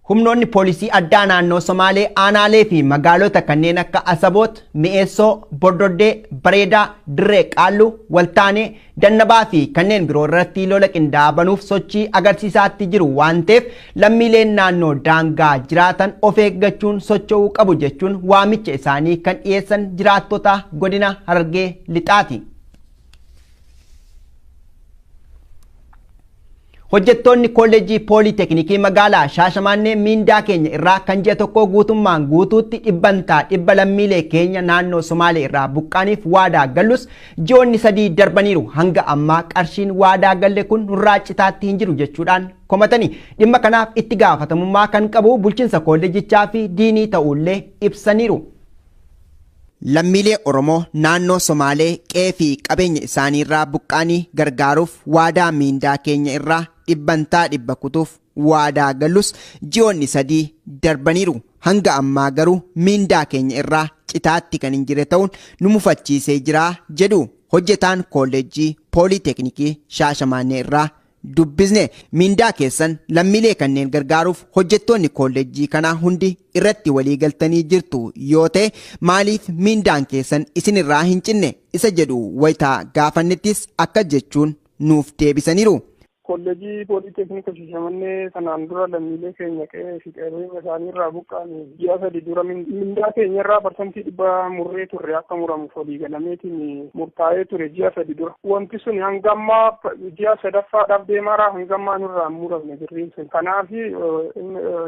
Humnoonni poolisii addaa naannoo Somaalee aanaalee fi magaalota kanneen akka Asaboot, Mi'eessoo, Bordoddee, Bareedaa, Dirree Qaalluu, Waltaanee, Dannabaa fi kanneen biroo irratti lola qindaa'aa banuuf sochii agarsiisaatti jiru waan ta'eef lammiileen naannoo daangaa jiraatan of eeggachuun socho'uu qabu jechuun waamicha isaanii kan dhiyeessan jiraattota godina Harargee Lixaati. Hojjettoonni kolleejjii pooliteknikii magaalaa Shaashamannee miindaa keenya irraa kan ji'a tokko guutummaan guutuutti dhibbantaa dhibba lammiilee keenya naannoo Somaalee irraa buqqaaniif waadaa gallus ji'oonni 3 darbaniiru hanga ammaa qarshiin waadaa galle kun nurraa citaatti hin jiru jechuudhaan komatanii dhimma kanaaf itti gaafatamummaa kan qabu bulchiinsa kolleejjichaa fi diinii ta'ullee ibsaniiru. Lammiilee Oromoo naannoo Somaalee qe'ee fi qabeenya isaanii irraa buqqaanii gargaaruuf waadaa miindaa keenya irraa dhibbantaa dhibba kutuuf waadaa gallus ji'oonni 3 darbaniiru. Hanga ammaa garuu miindaa keenya irraa citaatti kan hin jirre ta'uun nu mufachiisee jira jedhu hojjetaan kolleejjii pooliteknikii Shaashamannee irraa dubbisne. Miindaa keessan lammiilee kanneen gargaaruuf hojjettoonni kolleejjii kanaa hundi irratti walii galtanii jirtu yoo ta'e maaliif miindaan keessan isin irraa hin cinne isa jedhu wayitaa gaafannettis akka jechuun nuuf deebisaniiru. Kolleejjii pooliteknika Shaashamannee sanaan dura lammiilee keenya qe'ee fi qabeenya isaanii irraa buqqaanii ji'a 3 dura mindaa keenya irraa parsantii dhibba murree turre akka muramuuf walii galameetiin murtaa'ee ture ji'a 3 dura. Wanti sun hanga ammaa ji'a 3ffaadhaaf deemaara hanga ammaa nurraa hin muramne birriin sun. Kanaaf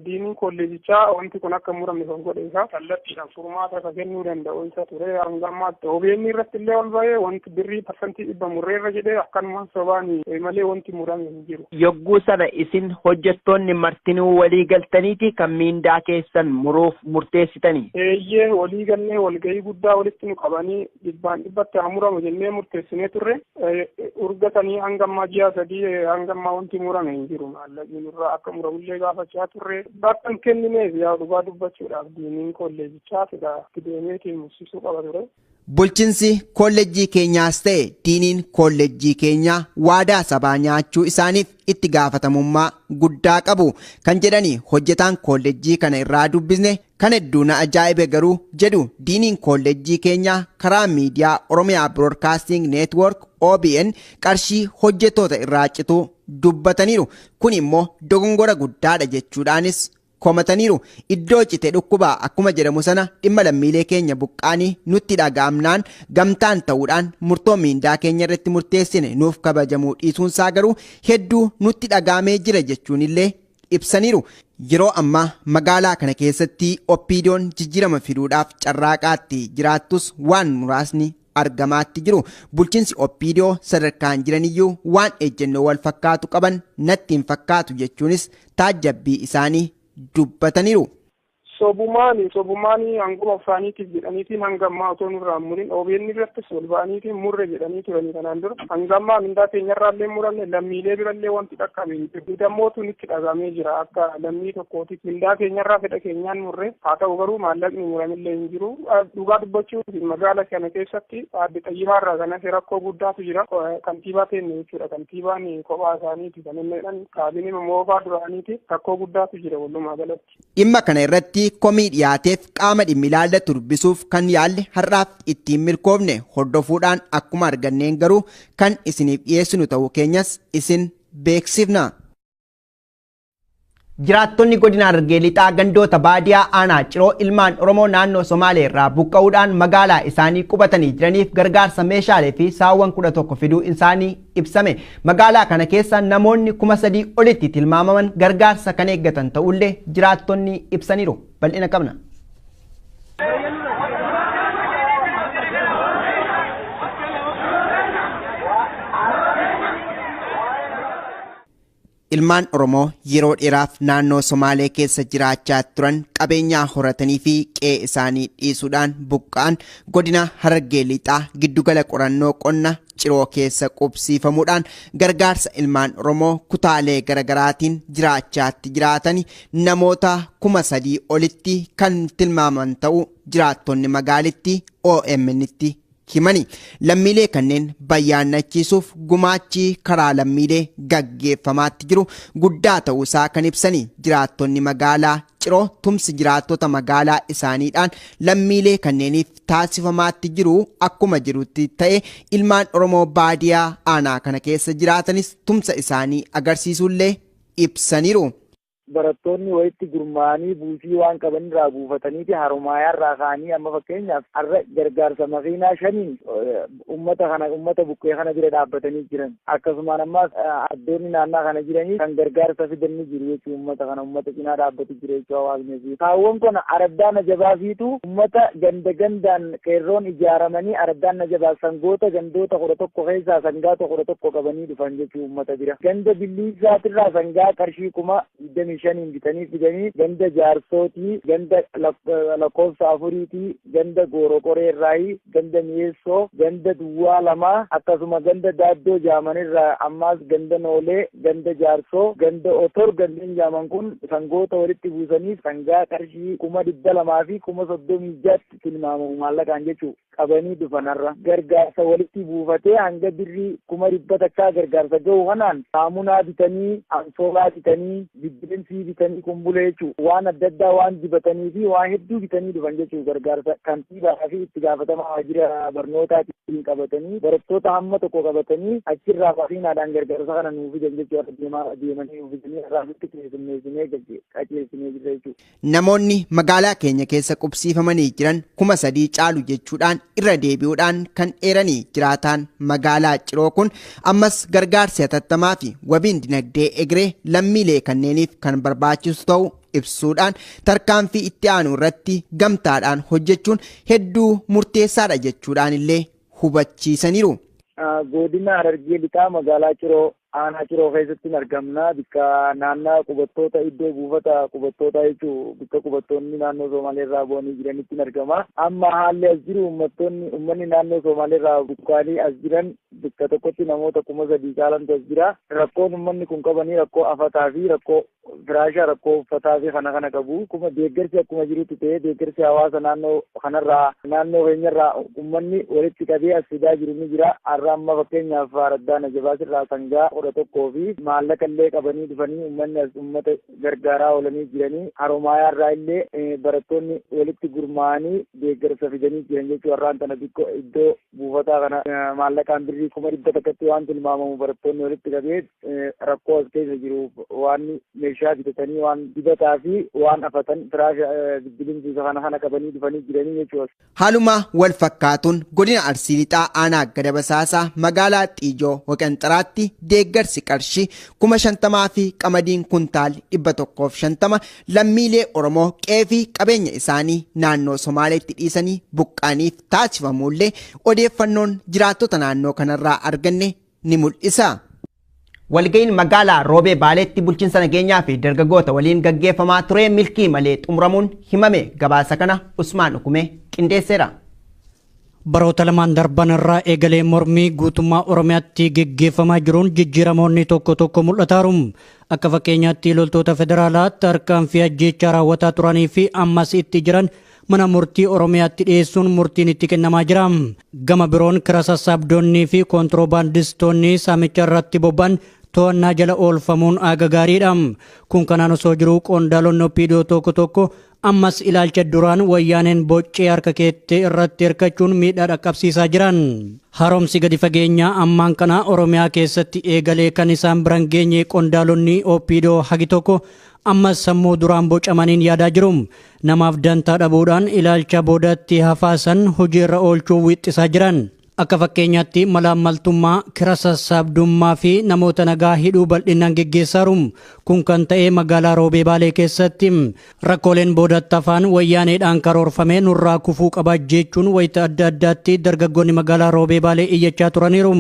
diiniin kolleejjichaa wanti kun akka muramne kan godhe isaa kallattiidhaan furmaata akka kennuu danda'u isa ture hanga ammaatti. OBN irratti illee ol ba'ee wanti birrii parsantii dhibba murreerra jedhee akkanuma sobaan malee wanti murame hin jiru. Yogguu sana isin hojjettoonni martinuu walii galtaniiti kan miindaa keessan muruuf murteessitanii? Eeyyee walii galnee walgahii guddaa walitti nu qabanii dhibbaan dhibbatti haa muramu jennee murteessinee turre. Urgatanii hanga ammaa ji'a 3 hanga ammaa wanti murame hin jiru. Maallaqni nurraa akka muramullee gaafachaa turre. Bakka hin kennineef yaa dhugaa dubbachuudhaaf diiniin kolleejjichaa fida deemeetiin mursiisuu qaba ture. Bulchiinsi kolleejjii keenyaas ta'e diiniin kolleejjii keenyaa waadaa sabaa nyaachuu isaaniif itti gaafatamummaa guddaa qabu kan jedhani hojjetaan kolleejjii kana irraa dubbisne kan hedduu na ajaa'ibe garuu jedhu diiniin kolleejjii keenyaa karaa miidiyaa Oromiyaa Broadcasting Network OBN qarshii hojjettoota irraa cituu dubbataniiru. Kun immoo dogongora guddaadha jechuudhaanis komataniiru. Iddoo cite dhukkubaa akkuma jedhamu sana dhimma lammiilee keenya buqqaanii nutti dhaga'amnaan gamtaan ta'uudhaan murtoo miindaa keenya irratti murteessine nuuf kabajamuu dhiisuunsaa garuu hedduu nutti dhaga'amee jira jechuun illee ibsaniiru. Yeroo ammaa magaalaa kana keessatti OPDO'n jijjiirama fiduudhaaf carraaqaatti jiraattus waan muraasni argamaatti jiru. Bulchiinsi OPDO sadarkaan jiraniyyuu waan ejjennoo wal fakkaatu qaban natti hin fakkaatu jechuunis taajjabbii isaanii dubbataniiru. Sobumaani hanguma afaaniitiif jedhaniitiin hanga ammaa otoo nurraa hin murin OBN irrattis ol ba'aniitiin murre jedhanii turanii kanaan dura hanga ammaa mindaa keenyarraallee muranne lammiilee birallee wanti dhaqqabe hin jiru. Miidhamootu nutti dhagamee jira akka lammii tokkootiif mindaa keenyarraa fedha keenyaan murre haa ta'u garuu maallaqni muramillee hin jiru. Dhugaa dubbachuuf magaala kana keessatti aadde Xayyibaarraa kanas rakkoo guddaatu jira. Kantiibaa keenya jechuudha. Kantiibaan kophaa isaaniiti kan inni jedhan kaabinee moofaa duraaniiti rakkoo guddaatu jira walumaa galatti. Dhimma kana irratti komii dhiyaateef qaama dhimmi ilaallatu dubbisuuf kan yaalle har'aaf ittiin milkoofne hordofuudhaan akkuma arganneen garuu kan isiniif dhiyeessinu ta'uu keenyas isin beeksifna. Jiraattonni godina Harargee Lixaa gandoota baadiyaa aanaa Ciroo ilmaan Oromoo naannoo Somaalee irraa buqqa'uudhaan magaalaa isaanii qubatanii jiraniif gargaarsa meeshaalee fi saawwan 11 fiduu isaanii ibsame. Magaalaa kana keessa namoonni 3,000 olitti tilmaamaman gargaarsa kan eeggatan ta'ullee jiraattonni ibsaniiru. Bal'ina qabna. Ilmaan Oromoo yeroo dheeraaf naannoo Somaalee keessa jiraachaa turan qabeenyaa horatanii fi qe'ee isaanii dhiisuudhaan buqqa'an godina Harargee Lixaa giddugala qorannoo qonna Ciroo keessa qubsiifamuudhaan gargaarsa ilmaan Oromoo kutaalee garaagaraatiin jiraachaatti jiraatanii namoota 3,000 olitti kan tilmaaman ta'uu jiraattonni magaalitti OMN'tti himani. Lammiilee kanneen bayyaannachiisuuf gumaachi karaa lammiilee gaggeeffamaatti jiru guddaa ta'uusaa kan ibsanii jiraattonni magaalaa Ciroo tumsi jiraattota magaalaa isaaniidhaan lammiilee kanneeniif taasifamaatti jiru akkuma jirutti ta'e ilmaan Oromoo baadiyaa aanaa kana keessa jiraatanis tumsa isaanii agarsiisuullee ibsaniiru. Barattoonni walitti gurmaa'anii buusii waan qaban irraa buufatanii fi Haromaayaa irraa ka'anii amma fakkeenyaaf har'a gargaarsa makiinaa 5 uummata kana uummata buqqee kana bira dhaabbatanii jiran. Akkasumaan ammaas addoonni naannaa kana jiranii kan gargaarsa fidan ni jiru jechuudha. Uummata kana uummata cinaa dhaabbatu jira jechuudha hawaasni. Kaawwan kun araddaan ajabaafiitu uummata ganda gandaan qeerroon ijaaramanii araddaan ajabaa sangoota gandoota 11 keessaa sangaata 11 qabanii dhufan jechuudha uummata bira. Ganda billiisaatirraa sangaa qarshii 25,000 bitanii fidanii ganda jaarsootii, ganda lakkoofsa 4, ganda gooroqoreerraayi, ganda mi'eessoo, ganda duwwaa 2, akkasuma ganda daaddoo jaamanirraa ammaas ganda noolee, ganda jaarsoo, ganda otor gandeen jaaman kun sangoota walitti buusanii sangaa qarshii 200,000 fi 36,000 tilmaamamu maallaqaan jechuu qabanii dhufanarra. Gargaarsa walitti buufatee hanga birrii 100,000 gargaarsa ga'u kanaan saamunaa bitanii, ansoolaa bitanii, biddeensi bitanii kumbulee jechuu waan adda addaa waan dibatanii fi waan hedduu bitanii dhufan jechuu gargaarsa kantiibaa fi itti gaafatamaa waajjira barnootaatiin qabatanii barattoota hamma tokko qabatanii achirraa makiinaadhaan gargaarsa kana nuuf fidan jechuu deemanii nuuf fidanii irraa keessummeessinee qajeelchinee jirra jechuudha. Namoonni magaalaa keenya keessa qubsiifamanii jiran 3,000 caalu jechuudhaan irra deebi'uudhaan kan eeranii jiraataan magaalaa Ciroo kun ammas gargaarsi hatattamaa fi wabiin dinagdee egeree lammiilee kanneeniif kan barbaachisu ta'uu ibsuudhaan tarkaanfii itti aanu irratti gamtaadhaan hojjechuun hedduu murteessaadha jechuudhaan illee hubachiisaniiru. Godina Harargee Lixaa magaalaa Ciroo aanaa Ciroo keessatti argamna. Bikka naannaa qubattoota iddoo buufata qubattoota jechuun bikka qubattoonni naannoo Somaaleerraa bu'anii jiranitti argama. Amma haalli as jiru uummanni naannoo Somaaleerraa buqqaanii as jiran bikka tokkotti namoota 3,000 caalantu as jira. Rakkoon uummanni kun qabanii rakkoo afataa fi rakkoo firaashaa rakkoo uffataa fi kana kana qabu. Kuma deeggarsi akkuma jirutti ta'ee deeggarsi hawaasa naannoo kanarraa naannoo keenyarraa uummanni walitti qabee as fidaa jiru ni jira. Har'a amma fakkeenyaaf araddaan ajabaasirraa sangaa 11 fi maallaqa illee qabanii dhufanii uummanni as uummata gargaaraa oolanii jiranii. Haromaayaa irraa illee barattoonni walitti gurmaa'anii deeggarsa fidanii jiran jechuudha. Har'aan tana iddoo buufataa kana maallaqaan birrii 100,000 waan tilmaamamu barattoonni walitti qabee rakkoo as keessa jiru waan meeshaa bitatanii waan dibataa fi waan afatan firaasha biddilimsiisa kana kana qabanii dhufanii jiranii jechuudha. Haaluma wal fakkaatuun godina Arsii Lixaa aanaa Gadabasaasaa magaalaa Xiijoo Waqanxaraatti deeggarsi qarshii 50,000 fi qamadiin kuntaal 150 lammiilee Oromoo qe'ee fi qabeenya isaanii naannoo Somaaleetti dhiisanii buqqaaniif taasifamullee odeeffannoon jiraattota naannoo kanarraa arganne ni mul'isa. Walga'iin magaalaa Roobee Baaleetti bulchiinsa nageenyaa fi dargaggoota waliin gaggeeffamaa ture milkii malee xumuramuun himame. Gabaasa kana Usmaan Ukume qindeesseera. Baroota lamaan darban irraa eegalee mormii guutummaa Oromiyaatti geggeeffamaa jiruun jijjiiramoonni tokko tokko mul'ataaru. Akka fakkeenyaatti loltoota federaalaatti tarkaanfii ajjeechaa raawwataa turanii fi ammas itti jiran mana murtii Oromiyaatti dhiyeessuun murtiin itti kennamaa jira. Gama biroon kira sassaabdonnii fi kontiroobaandistoonni saamicha irratti bobba'an to'annaa jala oolfamuun aga gaariidha. Kun kanaan osoo jiruu qondaalonni OPDO tokko tokko ammas ilaalcha duraan wayyaaneen boccee harka keettee irratti hirkachuun miidhaa dhaqqabsiisaa jiran. Haaromsi gadi fageenyaa ammaan kana Oromiyaa keessatti eegalee kan isaan biran geenye qondaalonni OPDO hagi tokko ammas sammuu duraan bocamaniin yaadaa jiru. Namaaf dantaa dhabuudhaan ilaalcha boodatti hafaasan hojiirra oolchuu wixxisaa jiran. Akka fakkeenyaatti malaammaltummaa, kira sassaabdummaa fi namoota nagaa hidhuu bal'inaan geggeessaaru. Kun kan ta'e magaalaa Roobee Baalee keessatti rakkooleen boodatti hafaan wayyaaneedhaan karoorfamee nurraa kufuu qaba jechuun wayita adda addaatti dargaggoonni magaalaa Roobee Baalee iyyachaa turaniiru.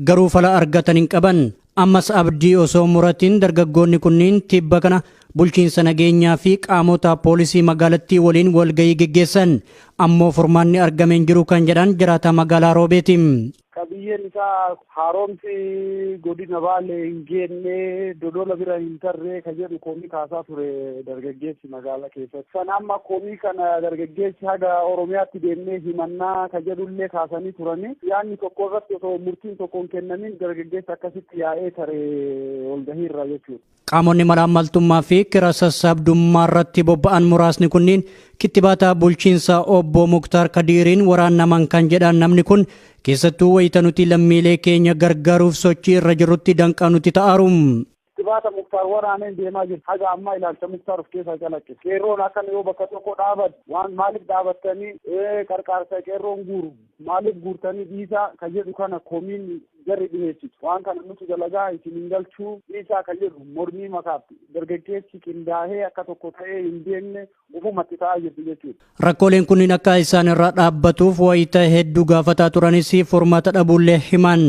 Garuu fala argatan hin qaban. Ammas abdii osoo muratiin dargaggoonni kunniin tibba kana bulchiinsa nageenyaa fi qaamota poolisii magaalattii waliin walgahii geggeessan. Ammoo furmaanni argameen jiru kan jedhan jiraataa magaalaa Roobeeti. Qabiyyeen isaa haaromsi godina Baalee hin geenne, Dodola bira hin tarree ka jedhu komii kaasaa ture dargaggeessi magaalaa keessatti. Sana amma komii kana dargaggeessi haga Oromiyaatti deemnee himannaa ka jedhullee kaasanii turani. Yaanni tokko irratti osoo murtiin tokko hin kennamin dargaggeessi akkasitti yaa'ee tare walgahiirra jechuudha. Qaamonni malaammaltummaa fi kira sassaabdummaa irratti bobba'an muraasni kunniin kittibaata bulchiinsa obbo Muktaar Kadiiriin waraannaman kan jedhan namni kun keessattuu wayita nuti lammiilee keenya gargaaruuf sochii irra jirrutti danqaa nuti ta'aarum. Kittibaata Muktaar waraaneen deemaa jiru. Haga ammaa ilaalcha Muktaar of keessaa calaqqisa. Qeerroon akkana yoo bakka tokko dhaabat waan maaliif dhaabattanii qarqaarsa qeerroon guuru maaliif guurtanii dhiisaa ka jedhu kana komiin jarri dhiheessitu. Waan kana nuti dalagaa isin hin galchuu dhiisaa ka jedhu mormii makaatti dargaggeessi qindaa'ee akka tokko ta'ee hin deemne gufumatti ta'aa jirti jechuudha. Rakkooleen kunniin akka isaan irraa dhaabbatuuf wayita hedduu gaafataa turanis furmaata dhabuullee himan.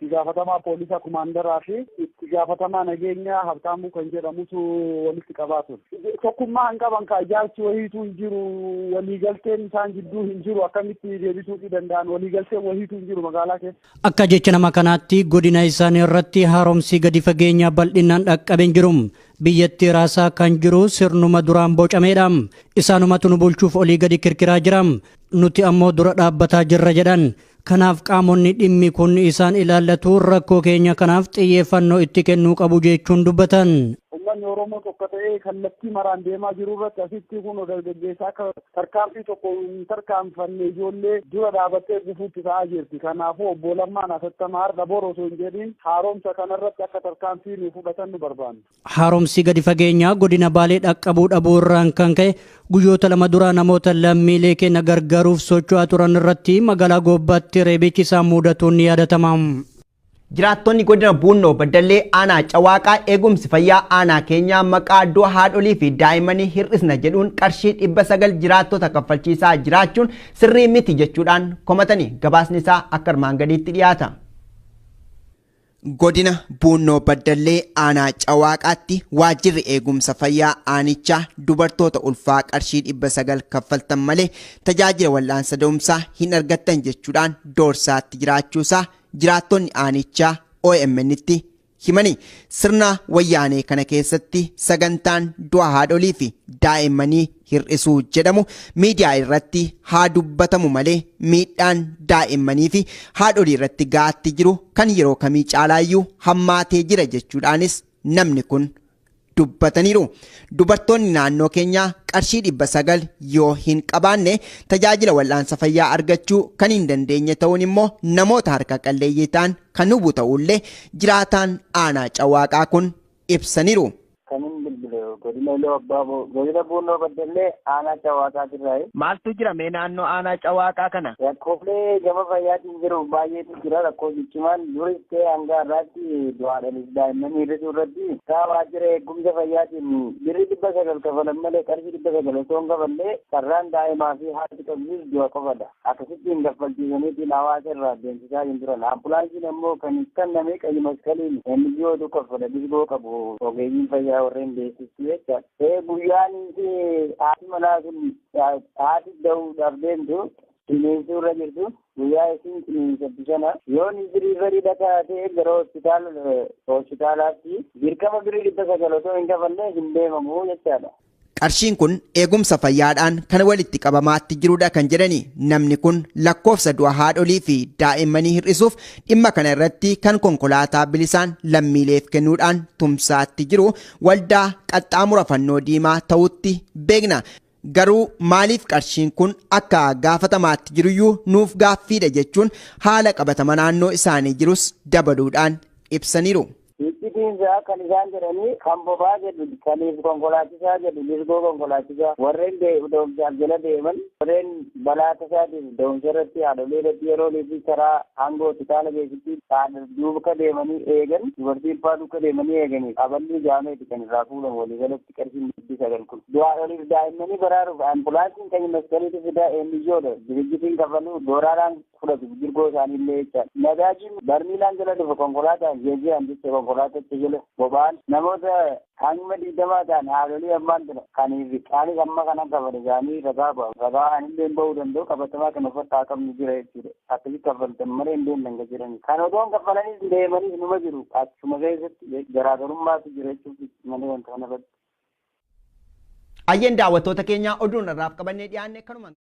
Itti gaafatamaa poolisa kumaandaraa fi itti gaafatamaa nageenyaa Habtaamuu kan jedhamutu walitti qabaa ture. Tokkummaa hin qaban kaa ijaarsi wayiitu hin jiru, waliigalteen isaan jidduu hin jiru, akkamitti deebisuutii danda'an, waliigalteen wayiitu hin jiru magaalaa keessa. Akka jecha nama kanaatti godina isaanii irratti haaromsi gadi fageenyaa bal'inaan dhaqqabee hin jiru. Biyyatti raasaa kan jiru sirnuma duraan bocameedha. Isaanumatu nu bulchuuf olii gadi kirkiraa jira. Nuti ammoo dura dhaabbataa jirra jedhan. Kanaaf qaamonni dhimmi kun isaan ilaallatu rakkoo keenya kanaaf xiyyeeffannoo itti kennuu qabu jechuun dubbatan. Uummanni Oromoo tokko ta'ee kallattii maraan deemaa jiru irratti asitti kun dargaggeessa akka tarkaanfii tokko hin tarkaanfanne ijoollee dura dhaabattee gufuutti ta'aa jirti. Kanaafuu obbo Lammaan atattama har'a bor osoo hin jedhin haaromsa kanarratti akka tarkaanfii nu fudhatan nu barbaanna. Haaromsi gadi fageenyaa godina Baalee dhaqqabuu dhabuu irraan kan ka'e guyyoota lama dura namoota lammiilee keenya gargaaruuf socho'aa turan irratti magaalaa Goobbaatti reebichi isaa mudatuun ni yaadatama. Jiraattonni godina Buunnoo Baddallee aanaa Cawaaqaa eegumsi fayyaa aanaa keenyaa maqaa du'a haadholii fi daa'immanii hir'isna jedhuun qarshii 900 jiraattota kaffalchiisaa jiraachuun sirrii miti jechuudhaan komatanii gabaasni isaa akka armaan gadiitti dhiyaata. Godina Buunnoo Baddallee aanaa Cawaaqaatti waajjirri eegumsa fayyaa aanichaa dubartoota ulfaa qarshii 900 kaffaltan malee tajaajila wal'aansa da'umsaa hin argattan jechuudhaan doorsaatti jiraachuusaa jiraattonni aanichaa OMN'tti himanii. Sirna wayyaanee kana keessatti sagantaan du'a haadholii fi daa'immanii hir'isuu jedhamu miidiyaa irratti haa dubbatamu malee miidhaan daa'immanii fi haadholii irratti gaatti jiru kan yeroo kamii caalaayyuu hammaatee jira jechuudhaanis namni kun dubbataniiru. Dubartoonni naannoo keenyaa qarshii 900 yoo hin qabaanne tajaajila wal'aansa fayyaa argachuu kan hin dandeenye ta'uun immoo namoota harka qalleeyyii ta'an kan hubu ta'ullee jiraataan aanaa Cawaaqaa kun ibsaniiru. Kanin bilbile godina Iluu Abbaa godina Buunnoo Baddallee aanaa Cawaaqaa jirraa. Maaltu jira mee naannoo aanaa Cawaaqaa kana? Rakkoolee gama fayyaatiin jiru baay'eetu jira. Rakkoo cimaan duris ta'e hanga har'aatti du'aadhaanis daa'imman hir'isuu irratti kaa waajjira eegumsa fayyaatiin birri 900 kafalan malee qarshii 900 osoo hin kafallee carraan daa'imaa fi haati qabdus du'a qofadha. Akkasitti hin kaffalchiisaniitiin hawaasa irraa deemsisaa hin turan. Ambulaansiin ammoo kan kenname qayyi maskaliin NGOtu kaffala disgoo qabu ogeeyyiin fayyaa warreen beeksistu jecha. Guyyaan haati manaa sun haati da'uudhaaf deemtu qilleensuu irra jirtu guyyaa isin qilleensatti sana yoo ni birii barii dhagaa ta'e gara hospitaalaatti dirqama birrii 900 osoo hin kafallee hin deemamu jechaadha. Qarshiin kun eegumsa fayyaadhaan kan walitti qabamaatti jirudha kan jedhani namni kun lakkoofsa du'a haadholii fi daa'immanii hir'isuuf dhimma kana irratti kan konkolaataa bilisaan lammiileef kennuudhaan tumsaatti jiru waldaa qaxxaamura fannoo diimaa ta'utti beekna. Garuu maaliif qarshiin kun akka gaafatamaatti jiruyyuu nuuf gaaffiidha jechuun haala qabatama naannoo isaanii jirus dabaluudhaan ibsaniiru. Iccitiin kan isaan jedhanii kan bobaa jedhu kaniif konkolaachisaa jedhu disgoo konkolaachisaa warreen da'umsaaf jala deeman warreen balaa tasaatiif da'umsa irratti haadholee irratti yeroo fi karaa hanga hospitaala keessatti duuka deemanii eegan dubartii ulfaa duuka deemanii eeganii aballi jaameeti kan irraa fuudhan waliigalatti qarshiin 900 kun. Du'aadholiif daa'immanii baraaruuf ambulaansiin kan maskaliitu fidaa eenyujoodha dirjitiin kafalu dooraadhaan fudhatu jirgoo isaanii illee jechaadha. Nadaajiin barmiilaan jala dhufe konkolaataan geejjibaan jecha konkolaatatti jala boba'an namoota hangima 20 ta'an haadholii ammaan tana kaniif qaalis amma kana kafale isaanii ragaa ba'u. Ragaa anillee bahuu danda'u qabatamaa kan uffataa qabnu jira jechuudha. Akkasitti kaffaltan malee hin deemnan kan jedhani. Kan otoo hin kaffalanis deemanis numa jiru. Achuma keessatti garaagarummaatu jira jechuudha malee wanta kanarratti. Ayyeen daawwattoota keenyaa oduun irraaf qabannee dhiyaanne kanuma.